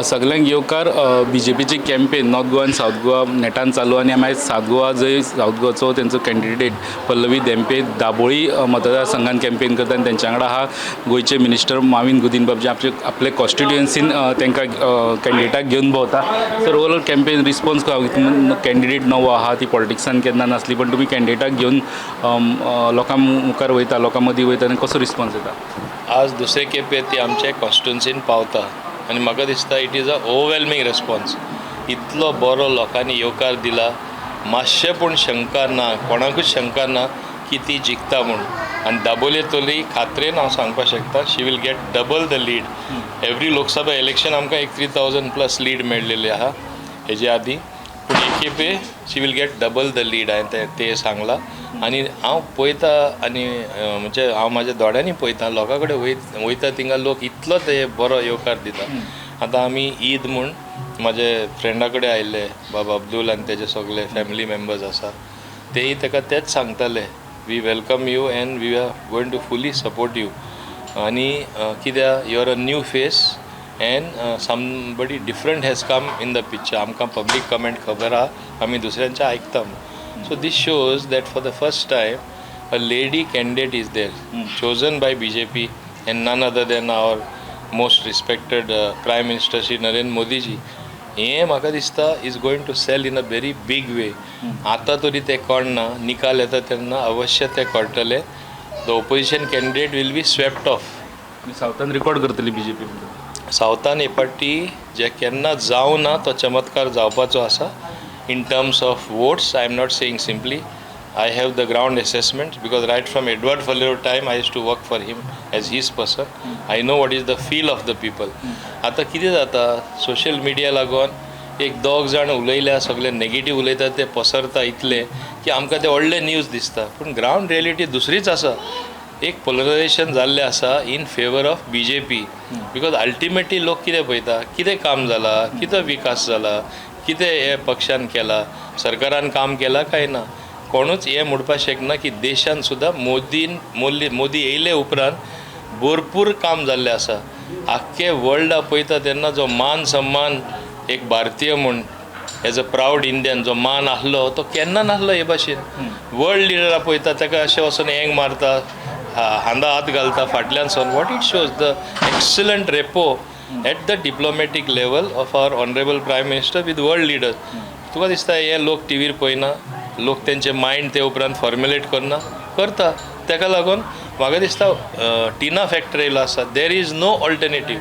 सगल्यांक येवकार. बीजेपीची campaign north Goa आनी सावथ गोवा नेटान चालू आनी आमी आयज सावथ गोवा, जंय सावथ गोवाचो तेंचो कॅन्डिडेट पल्लवी धेंपे दाबोळी मतदारसंघान कॅम्पेन करता आनी तेंच्या वांगडा आहा गोंयचे मिनिस्टर माविन गुदिनबाब, जे आपले आपले कॉन्स्टिट्युएन्सीन तांकां कॅन्डिडेटाक घेवन भोंवता. Sir, overall campaign response candidate नवो आहा, ती पॉलिटिक्सान केन्ना नासली, पण तुमी कॅन्डिडेटाक घेवन लोकां मुखार वयता, लोकां मदीं वयता आनी कसो रिस्पॉन्स येता? आज दुसरे खेपे ती आमचे कॉन्स्टिट्युन्सीन पावता आनी म्हाका दिसता it is a overwhelming response. इतलो बरो लोकांनी येवकार दिला, मातशें पूण शंका ना, कोणाकूच शंका ना की ती जिखता म्हूण. आनी दाबोले तरी खात्रेन हांव सांगपाक शकता, she will get double the lead. Every Lok Sabha election आमकां एक 3000 प्लस लीड मेळ्ळेली आहा हेजे आदीं, पूण एक खेपे she will get double the lead, हांवें तें तें सांगलां. आनी हांव पळयता आनी म्हणजे हांव म्हाज्या दोळ्यांनी पळयता, लोकां कडेन वयता थिंगा लोक इतलो ते बरो येवकार दिता. आतां आमी ईद म्हूण म्हाजे फ्रेंडा कडेन आयिल्ले, बाबा अब्दुल आनी तेजे सगळे फॅमिली मेंबर्स आसा, तेय ताका तेच सांगताले, "We welcome you and we are going to fully support you." आनी कित्याक you are a new face and somebody different has come in the picture. आमकां पब्लीक कमेंट खबर आहा, आमी दुसऱ्यांचें आयकता. So this shows that for the first time a lady candidate is there, chosen by BJP and none other than our most respected Prime Minister Shri Narendra Modiji. हें म्हाका दिसता is going to sell in a very big way. आतां तरी तें कळना, निकाल येता तेन्ना अवश्य तें कळटलें. The opposition candidate will be swept off. सावथान record करतली बीजेपी? सावथान हे पाटी जे केन्ना जावना तो चमत्कार जावपाचो आसा in terms of votes. I am not saying simply, I have the ground assessment because right from Edward Faleiro time I used to work for him as his person. I know what is the feel of the people. आतां कितें जाता, social media लागून एक दोग जाण उलयल्या, सगळे negative उलयता, ते पसरता इतले की आमकां ते व्हडले न्यूज दिसता, पूण ग्रावंड रियलिटी दुसरीच आसा. एक पोलरायझेशन जाल्लें आसा in favour of BJP because ultimately लोक कितें पळयता, कितें काम जालां, कितें विकास जाला, कितें हे पक्षान केलां, सरकारान काम केलां काय ना. कोणूच हें म्हणपाक शकना की देशान सुद्दां मोदीन मोदी मोदी येयले उपरांत भरपूर काम जाल्लें आसा. आख्खे वर्ल्डा पळयता तेन्ना जो मान सन्मान एक भारतीय म्हूण, एज अ प्रावड इंडियन जो मान आसलो तो केन्ना नासलो हे भाशेन. वर्ल्ड लिडरा पळयता, ताका अशें वचून एंग मारता, हांदा हात घालता फाटल्यान सावन. What it shows, the excellent rapport at the diplomatic level of our honourable Prime Minister with world leaders. तुका दिसता हे लोक टिवीर पळयना, लोक तेंचे मायंड ते उपरांत फॉर्मुलेट करना? करता. ताका लागून म्हाका दिसता टिना फॅक्टर येयलो आसा. There is no alternative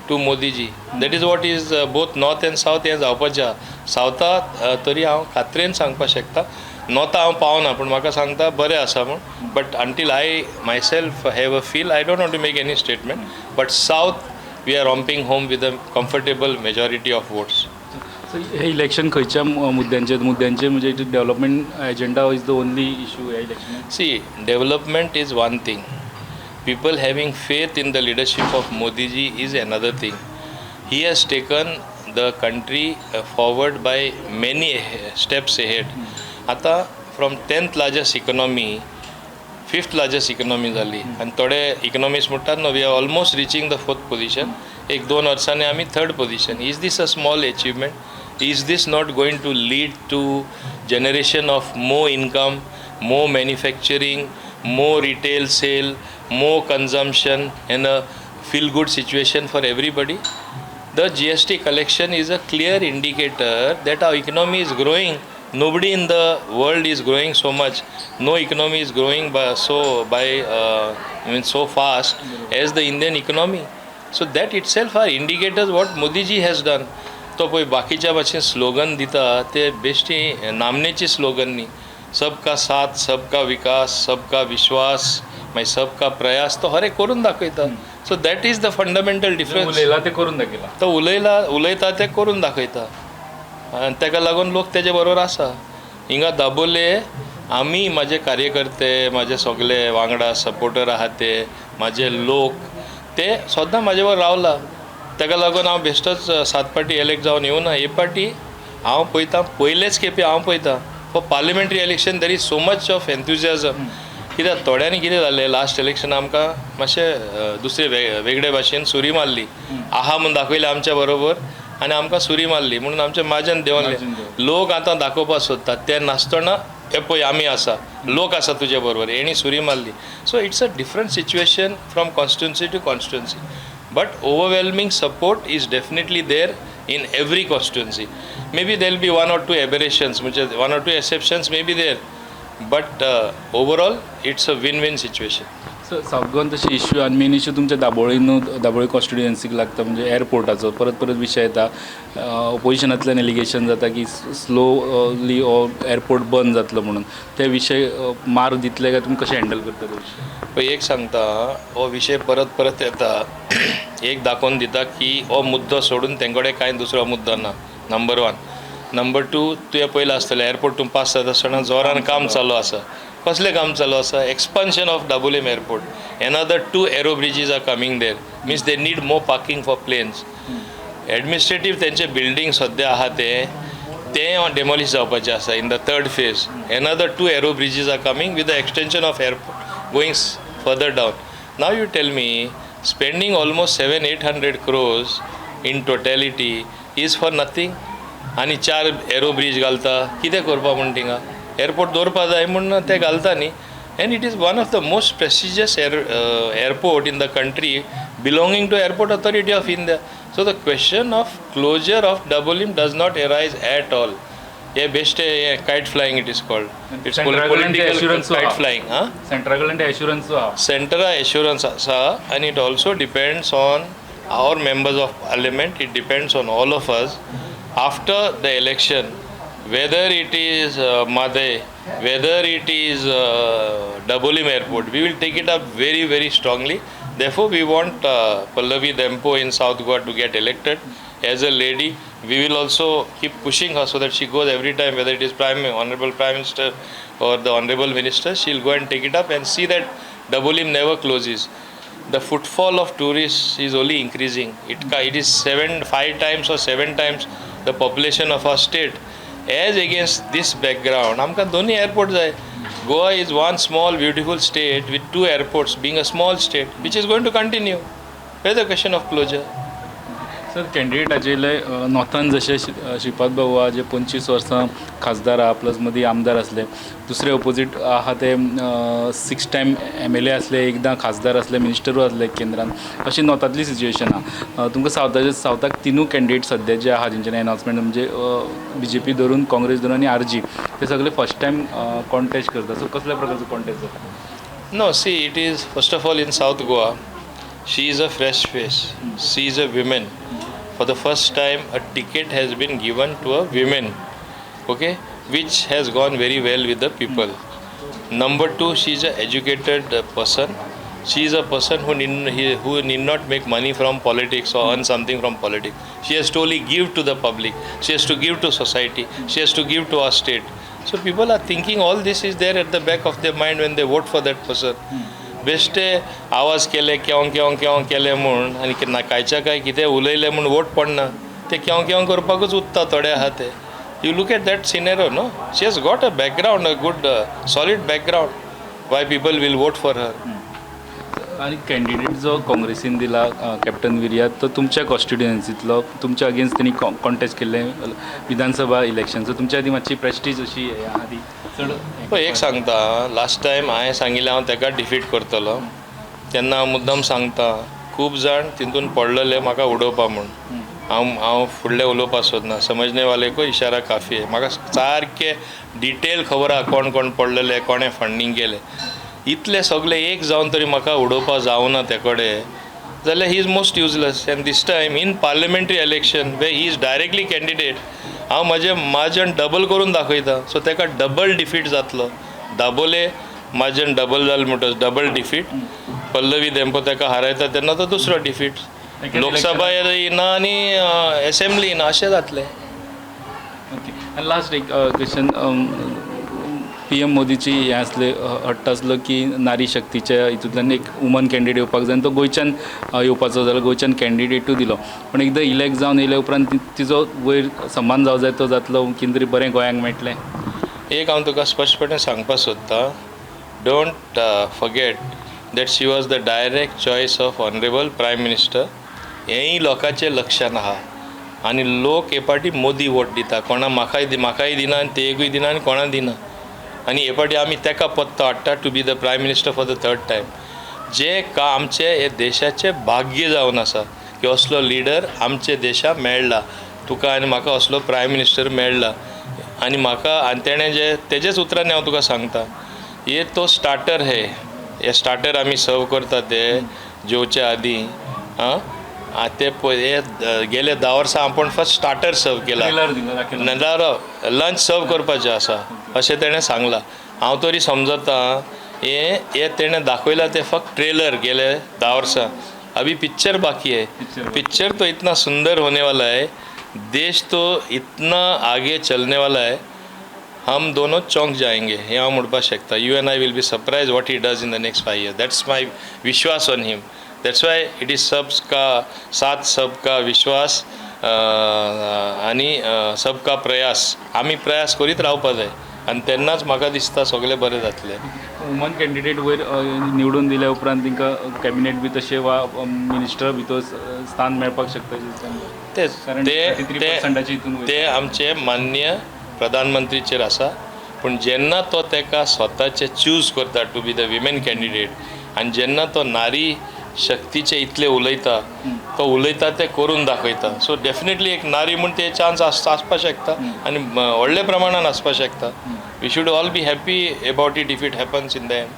to Modiji. That is what is both north and south हें जावपाचें आहा. सावथा तरी हांव खात्रेन सांगपाक शकता, नॉर्था हांव पावना, पूण म्हाका सांगता बरें आसा म्हूण. But until I myself have a feel, I don't want to make any statement, but south we are romping home with a comfortable majority of votes. So hey election खंयच्या मुद्द्यांचेर, म्हणजे development agenda is the only issue ह्या election? See, development is one thing. People having faith in the leadership of Modi ji is another thing. He has taken the country forward by many steps ahead. आता from 10th largest economy, fifth largest economy जाली आनी थोडे economist म्हणटात, no, we are almost reaching the fourth position. एक दोन वर्सांनी आमी third position. Is this a small achievement? Is this not going to lead to generation of more income, more manufacturing, more retail sale, more consumption and a feel good situation for everybody? The GST collection is a clear indicator that our economy is growing. Nobody in the world is growing so much. No economy is growing by so by I mean so fast as the Indian economy. So that itself are indicators what Modi ji has done. तो पळय बाकीच्या भाशेन slogan दिता, ते बेश्टी नामनेची slogan न्ही. सबका साथ, सबका विकास, सबका विश्वास, मागीर सबका प्रयास, तो हर एक करून दाखयता. So that is the fundamental difference. उलयला ते करून दाखयला. तो उलयला, उलयता ते करून दाखयता आनी ताका लागून लोक तेजे बरोबर आसा. हिंगा दाबोले आमी, म्हाजे कार्यकर्ते, म्हाजे सगळे वांगडा सपोर्टर आहा ते, म्हाजे लोक ते सद्दां म्हाजे बरोबर रावला. ताका लागून हांव बेश्टोच सात पाटी एलेक्ट जावन येवना. हे पाटी हांव पळयता, पयलेच खेपे हांव पळयता, for parliamentary election there is so much of enthusiasm. कित्याक थोड्यांनी कितें जालें, लास्ट इलेक्शन आमकां मातशें दुसरे वेगळे भाशेन सुरी मारली. आहा म्हूण दाखयलें आमच्या बरोबर आनी आमकां सुरी मारली म्हणून आमचें मार्जन देंवलें. लोक आतां दाखोवपाक सोदतात ते नासतना, हे पळय आमी आसा, लोक आसा तुजे बरोबर, हेणी सुरी मारली. So it's a different situation from constituency to constituency, but overwhelming support is definitely there in every constituency. Maybe there will be one or two aberrations, म्हणजे one or two exceptions may be there, but overall it's a win win situation. So south Goan तशी issue आनी main issue तुमच्या दाबोळी न्हू, दाबोळी कॉन्स्टिट्युएन्सीक लागता, म्हणजे एअरपोर्टाचो परत परत विशय येता. ओपोजिशनांतल्यान एलिगेशन जाता की स्लोली हो एअरपोर्ट बंद जातलो म्हणून. ते विशय मार दितले काय तुमी कशें हँडल करता तो विशय? पळय, एक सांगता, हो विशय परत परत येता. एक दाखोवन दिता की हो मुद्दो सोडून तेंचे कडेन कांय दुसरो मुद्दो ना, नंबर वन. नंबर टू, तुवें पळयलां आसतलें, एअरपोर्ट तूं पास जाता आसतना जोरान काम चालू आसा. कसलें काम चालू आसा? Expansion of Dabolim airport. Another two aero bridges are coming there, means they need more parking for planes. Administrative तेंचे बिल्डींग सद्या आहा तें डेमोलिश जावपाचें आसा in the third phase. Another two aero bridges are coming with the extension of airport going further down. Now you tell me, spending almost 700-800 crores in totality is for nothing. आनी चार arrow bridge घालता, कितें करपा म्हूण? थिंगा airport दवरपा जाय म्हूण ते घालता न्ही. And it is one of the most prestigious airport in the country, belonging to Airport Authority of India. So the question of closure of Dabolim does not arise at all. हे best हें kite flying it is called. It's political kite flying. हां. सेंट्रा कडल्यान assurance आहा? सेंटरा assurance आसा आनी it also depends on our members of parliament, it depends on all of us. After the election, whether it is Mhadei, whether it is Dabolim airport, we will take it up very, very strongly. Therefore, we want Pallavi Dempo in South Goa to get elected. As a lady, we will also keep pushing her so that she goes every time, whether it is Honorable Prime Minister or the Honorable Minister, she'll go and take it up and see that Dabolim never closes. The footfall of tourists is only increasing. It is seven, five times or seven times the population of our state. As against this background, आमकां दोनूय airport जाय. Goa is one small beautiful state with two airports, being a small state, which is going to continue. Where the question of closure? Sir, कॅन्डिडेटाचे नॉर्थान जशे श्रीपाद बाबू आहा, जे 25 वर्सां खासदार आहा, plus मदीं आमदार आसले. दुसरे ओपोजीट आहा ते सिक्स टायम एमएलए आसले, एकदां खासदार आसले, मिनिस्टरूय आसले केंद्रान. अशी नॉर्थांतली सिच्युएशन आहा. तुमकां सावथाचे, सावथाक तिनूय कॅन्डिडेट सद्या जे आहा, जेंच्यांनी अनावन्समेंट, म्हणजे बीजेपी धरून, काँग्रेस धरून आनी आरजी, ते सगळे फर्स्ट टायम कॉन्टेस्ट करता. सो कसल्या प्रकारचो कॉन्टेस्ट जाता? No, see, it is first of all in South Goa, she is a fresh face. She is a woman. For the first time, a ticket has been given to a woman, okay, which has gone very well with the people. Number two, she is an educated person. She is a person who need not make money from politics or earn something from politics. She has to only give to the public. She has to give to society. She has to give to our state. So people are thinking, all this is there at the back of their mind when they vote for that person. बेश्टे आवाज केले, केव केव केव केले म्हूण आनी ना कांयच्या काय कितें उलयलें म्हूण वोट पडना. ते केव केव करपाकूच उत्ता थोडे आहा ते. You look at that scenario, no, she has got a background, a good solid background why people will vote for her. आनी कॅन्डिडेट जो काँग्रेसीन दिला, कॅप्टन विरियात, तो तुमच्या कॉन्स्टिट्युएन्सीतलो. तुमच्या अगेन्स्ट तेणी कॉन्टेस्ट केल्ले विधानसभा इलेक्शन. सो तुमच्या आदी मातशी प्रेस्टीज अशी हें आहा ती चड. पळय, एक सांगता, लास्ट टायम हांवें सांगिल्लें हांव ताका डिफीट करतलो. तेन्ना हांव मुद्दम सांगता, खूब जाण तितून पडलेले म्हाका उडोवपा म्हूण. हांव फुडलें उलोवपाक सोदना, समजने वाले को इशारा काफी है. म्हाका सारकें डिटेल खबर आहा कोण कोण पडलेले, कोणें फंडींग केलें. इतले सगळे एक जावन तरी म्हाका उडोवपा जावना ते कडेन जाल्यार he is most useless. And this time in parliamentary election, where he is directly candidate, हांव म्हजें मार्जन डबल करून दाखयता. सो ताका डबल डिफीट जातलो. दाबोले मार्जन डबल जालें म्हणटच डबल डिफीट. पल्लवी धेंपो ताका हारयता तेन्ना तो दुसरो डिफीट. लोकसभा येना आनी एसेंब्ली येना, अशें जातलें. ओके, आनी लास्ट एक क्वेश्चन. पीएम मोदीची हें आसलें, हट्ट आसलो की नारी शक्तीच्या हितूंतल्यान एक वुमन कॅन्डिडेट येवपाक जाय आनी तो गोंयच्यान येवपाचो जाल्यार गोंयच्यान कॅन्डिडेटूय दिलो. पूण एकदां इलेक्ट जावन येयल्या उपरांत तिजो वयर सन्मान जावं जाय, तो जातलो? कितें तरी बरें गोंयांक मेळटलें? एक हांव तुका स्पश्टपणे सांगपाक सोदतां. Don't forget that she was the direct choice of honourable Prime Minister. हेंय लोकांचे लक्षान आहा आनी लोक हे पाटी मोदी वोट दिता. कोणा म्हाकाय दिना आनी तेकूय दिना आनी कोणा दिना. आनी हे पाटी आमी तेका पत्तो हाडटा to be the Prime Minister for the third time. जे का आमचे हे देशाचें भाग्य जावन आसा की असलो लिडर आमच्या देशाक मेळ्ळा. तुका आनी म्हाका असलो प्रायम मिनिस्टर मेळ्ळा. आनी म्हाका आनी तेणें जे तेजेच उतरांनी हांव तुका सांगता, हे तो स्टार्टर, हे हे स्टार्टर आमी सर्व करता ते जेवचे आदीं. आं, ते पळय, हे गेले 10 वर्सां आपूण फक्त स्टार्टर सर्व केला. ट्रेलर दिला, दाखयला. ना, लंच सर्व करपाचें आसा अशें तेणें सांगलां. हांव तरी समजता, हे हे तेणें दाखयलां तें फक्त ट्रेलर गेले 10 वर्सां. अभी पिक्चर बाकी है. पिक्चर. पिक्चर तो इतना सुंदर होने वाला है, देश तो इतना आगे चलने वाला है, हम दोनों चौंक जाएंगे, हें हांव म्हणपाक शकता. You and I will be surprise what he does in the next 5 year. That's my Vishwas on him. That's why it is सबका साथ, सबका विश्वास आनी सबका प्रयास. आमी प्रयास करीत रावपा जाय आनी तेन्नाच म्हाका दिसता सगळें बरें जातलें. वुमन कॅन्डिडेट वयर निवडून दिल्या उपरांत तांकां कॅबिनेट बी तशें वा मिनिस्टर भितर स्थान मेळपाक शकता अशें दिसता. तेच. कारण ते 33 ते पर्संटाचे हितून वयता. ते आमचे मान्य प्रधानमंत्रीचेर आसा, पूण जेन्ना तो तेका स्वताचे चूज करता to be the women candidate आनी जेन्ना तो नारी शक्तीचे इतले उलयता, तो उलयता ते करून दाखयता. सो डेफिनेटली एक नारी म्हूण ते चान्स आसपाक शकता आनी व्हडल्या प्रमाणान आसपाक शकता. We should all be happy about it if it happens in the end.